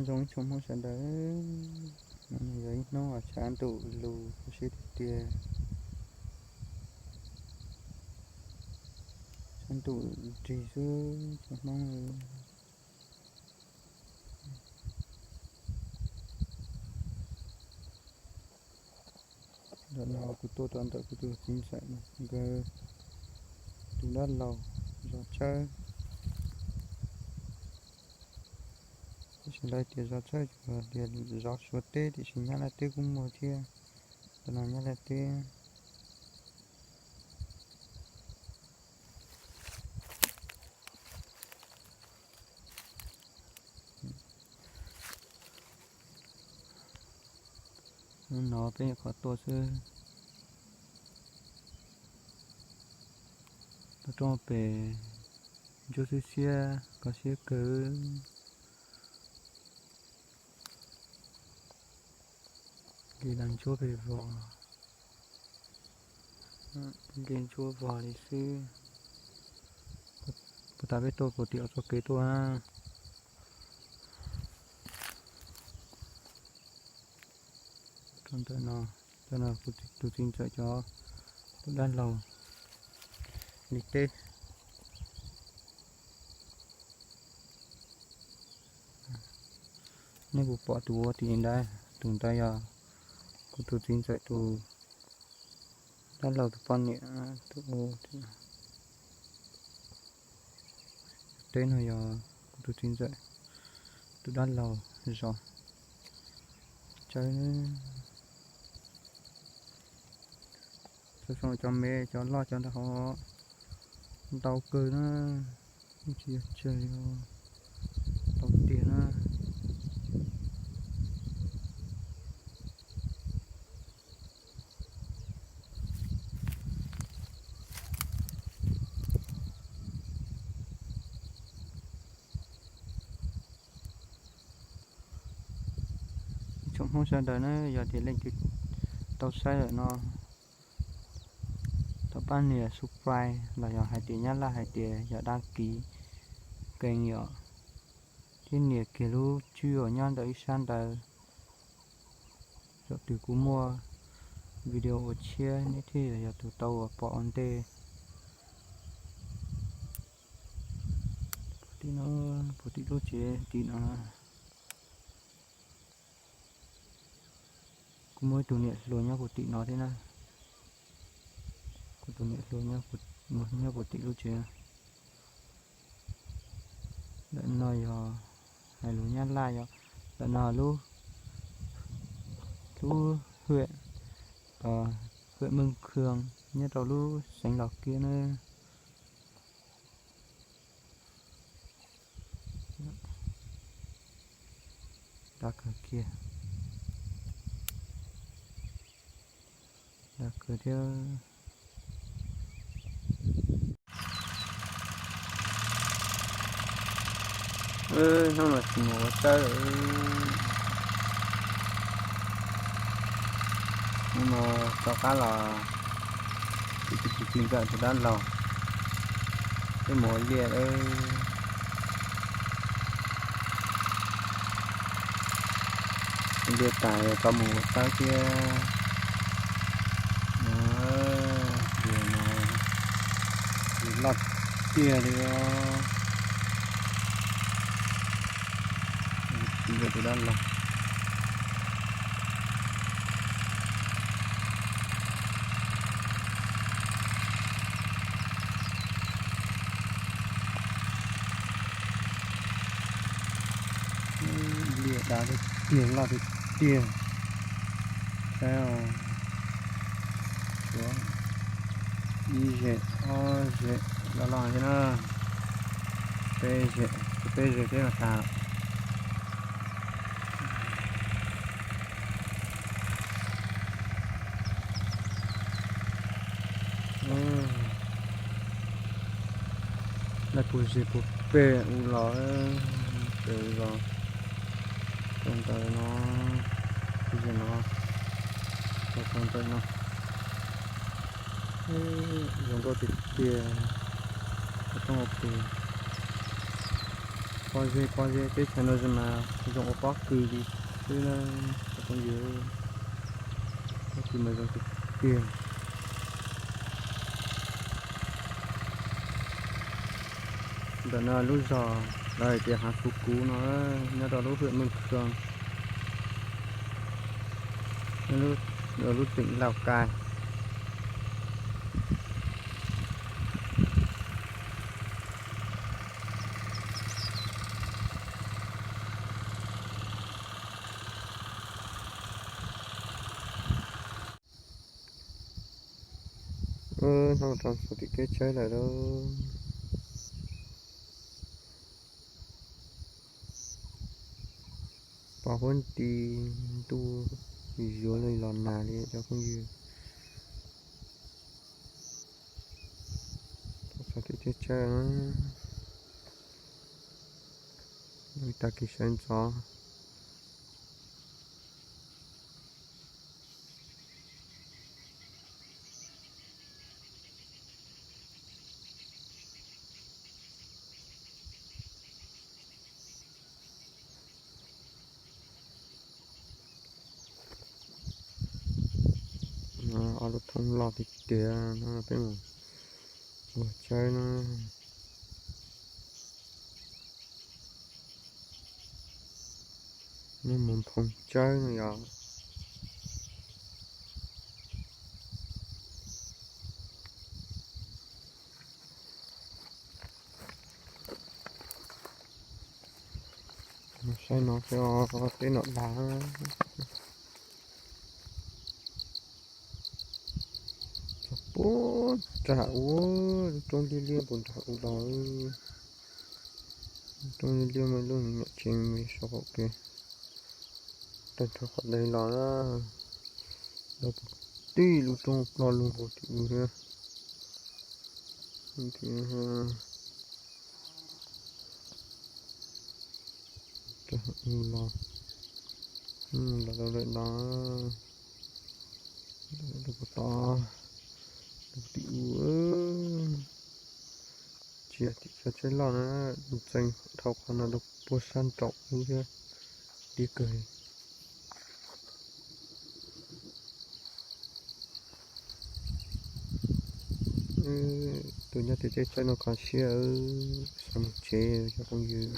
Zoo ib tsoom Hmoob sawv daws, no yog ib hnub uas tshav ntuj lug kho siab tiag tiag, tshav ntuj nrig xwb tsoom Hmoob. Ntawm no kuv tuaj rau ntawm kuv tus txiv ntxawm nkawd tus dab laug zov tsawb. Tiam sis lawv tias zov tsawb tsuas tias zov Suav teb, tiam sis Nyab Laj teb kuj muaj thiab. Ntawm no Nyab Laj teb. Hnub no peb nyuam qhuav tuaj xwb, tuaj rau pem ntsuab xwb xiab kho siab kawg. Nce ntsuab pem vog, nce ntsuab vog li xwb. Puag ta peb tuaj puag tim ob txoj kev tuaj. Rau ntawm no, cov no kuv tus txiv ntxawm cov, tus dab laug li teb. Nej puas pom tus ua tim ntawd? Tus ntawd yog kuv tus txiv ntxawm tus dab laug tus poj niam. Tus teb no yog kuv tus txiv ntxawm tus dab laug zov tsawb. Xov xoo cov me cov loj cov ntawd ho ntau kawg na, tsis yog tsawg li, ntau tiag na. Tsoom Hmoob sawv daws na, yog tias leej twg tau saib lawm no, thov pab nias subscribe los yog hais tias Nyab Laj hais tias yog đăng ký kênh yom, thiab nias kiag lub tswb uas nyob ntawm ib sab ntawd. Thaum twg kuv muaj video ua tshiab nej thiaj yog tus tau uas pom ua ntej. Tim no, puag tim lub tsev tim no, kuv muaj ib tug niam hluas nyob puag tim no thiab na. Kuv tus niam hluas nyob puag tim lub tsev. Ntawm no yog hais lus Nyab Laj yog, ntawm no lub, lub huyện, huyện Mường Khương nyob rau lub xeev Los Kiab na. Dag kawg kiag, dag kawg thiab. Hnub no tsis mus ua tsawb lawm. Hnub no rov qab los, tus txiv ntxawm tus dab laug, peb mus ua liaj lawm. Ua liaj tas rov mus ua tsawb thiab. Liaj no, liaj loj tiag li os. Txiv ntxawm tus dab laug. Liaj dav tiag tiag, loj tiag tiag. Saib, tshuav ib zem ob zem loj loj thiab na. Peb zem, peb zem peb mas tas. Lawv puag zem puag pem u los, pem u los, rau ntawm no, puag zem no, rau ntawm no. Zoo nkauj tiag tiag, rooj ua pem. Pob zeb, pob zeb, teb chaws no mas zoo ua pob kws li xwb na cov phooj ywg. Pob kws mas zoo tiag tiag. Ntawm no lub zos lawv hais tias Hav Kuv Kuv no, nyob rau lub huyện Mường Khương, lub tỉnh Lào Cai. Hnub no txog tim teb tsaib lawm lauj. Pos huab nti, ntuj yuav los nag li cov phooj ywg. Txog tim teb tsaib, tag kis sawv ntxov. Ob lub thoob loj tiag tiag no peb mus ua tsaib no. Nej mus nphoo tsawb no yog. Saib no, teb no dag. Txog puag nram ub, lub roob liab liab puag nram ub los. Lub roob liab liab mas lub nyuam tsev mas saum qaum kev, tag nrho qhov ntawd los na. Los puag tim lub roob ploj lug puag tim ub thiab. Los, los tau lawm no, rau puag tod, rau tim ub. Tsis yog tim cov tsaib loj na, txeev dhau qhov no rau puag sab nraum ub thiab, deb kawg li. Tus nyob tim teb tsaib no kho siab, xav mus tsev cov phooj ywg.